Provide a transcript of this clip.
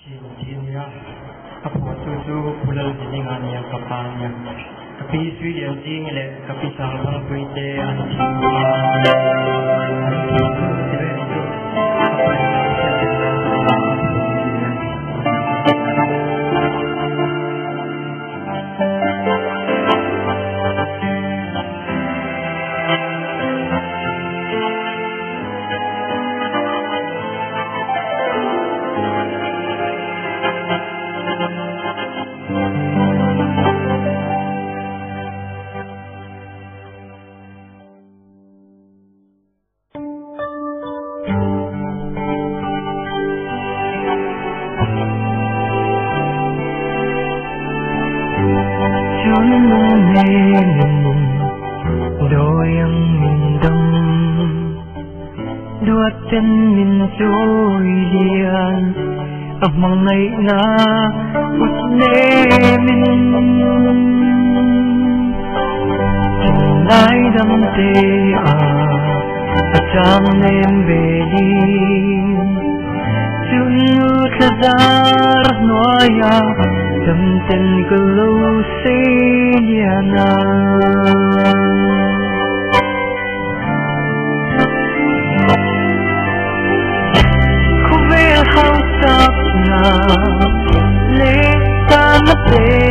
Thin tih a nia, a phuahtu chu Pu Lalzininga a nia, ka pa a nia. Ka pi Suilianzingi leh ka pi Sangthangpui te an thi a, an thi hnu ti vel chu a pa in a hriat theih nan a phuah a nia. Duatten min chawi lian a hmangaihna kut nemin Thinlai damte a a chang nem velin Chunnu thla zar hnuaia damten ka lo sei lian a. Khawvel hausak na leh tana te.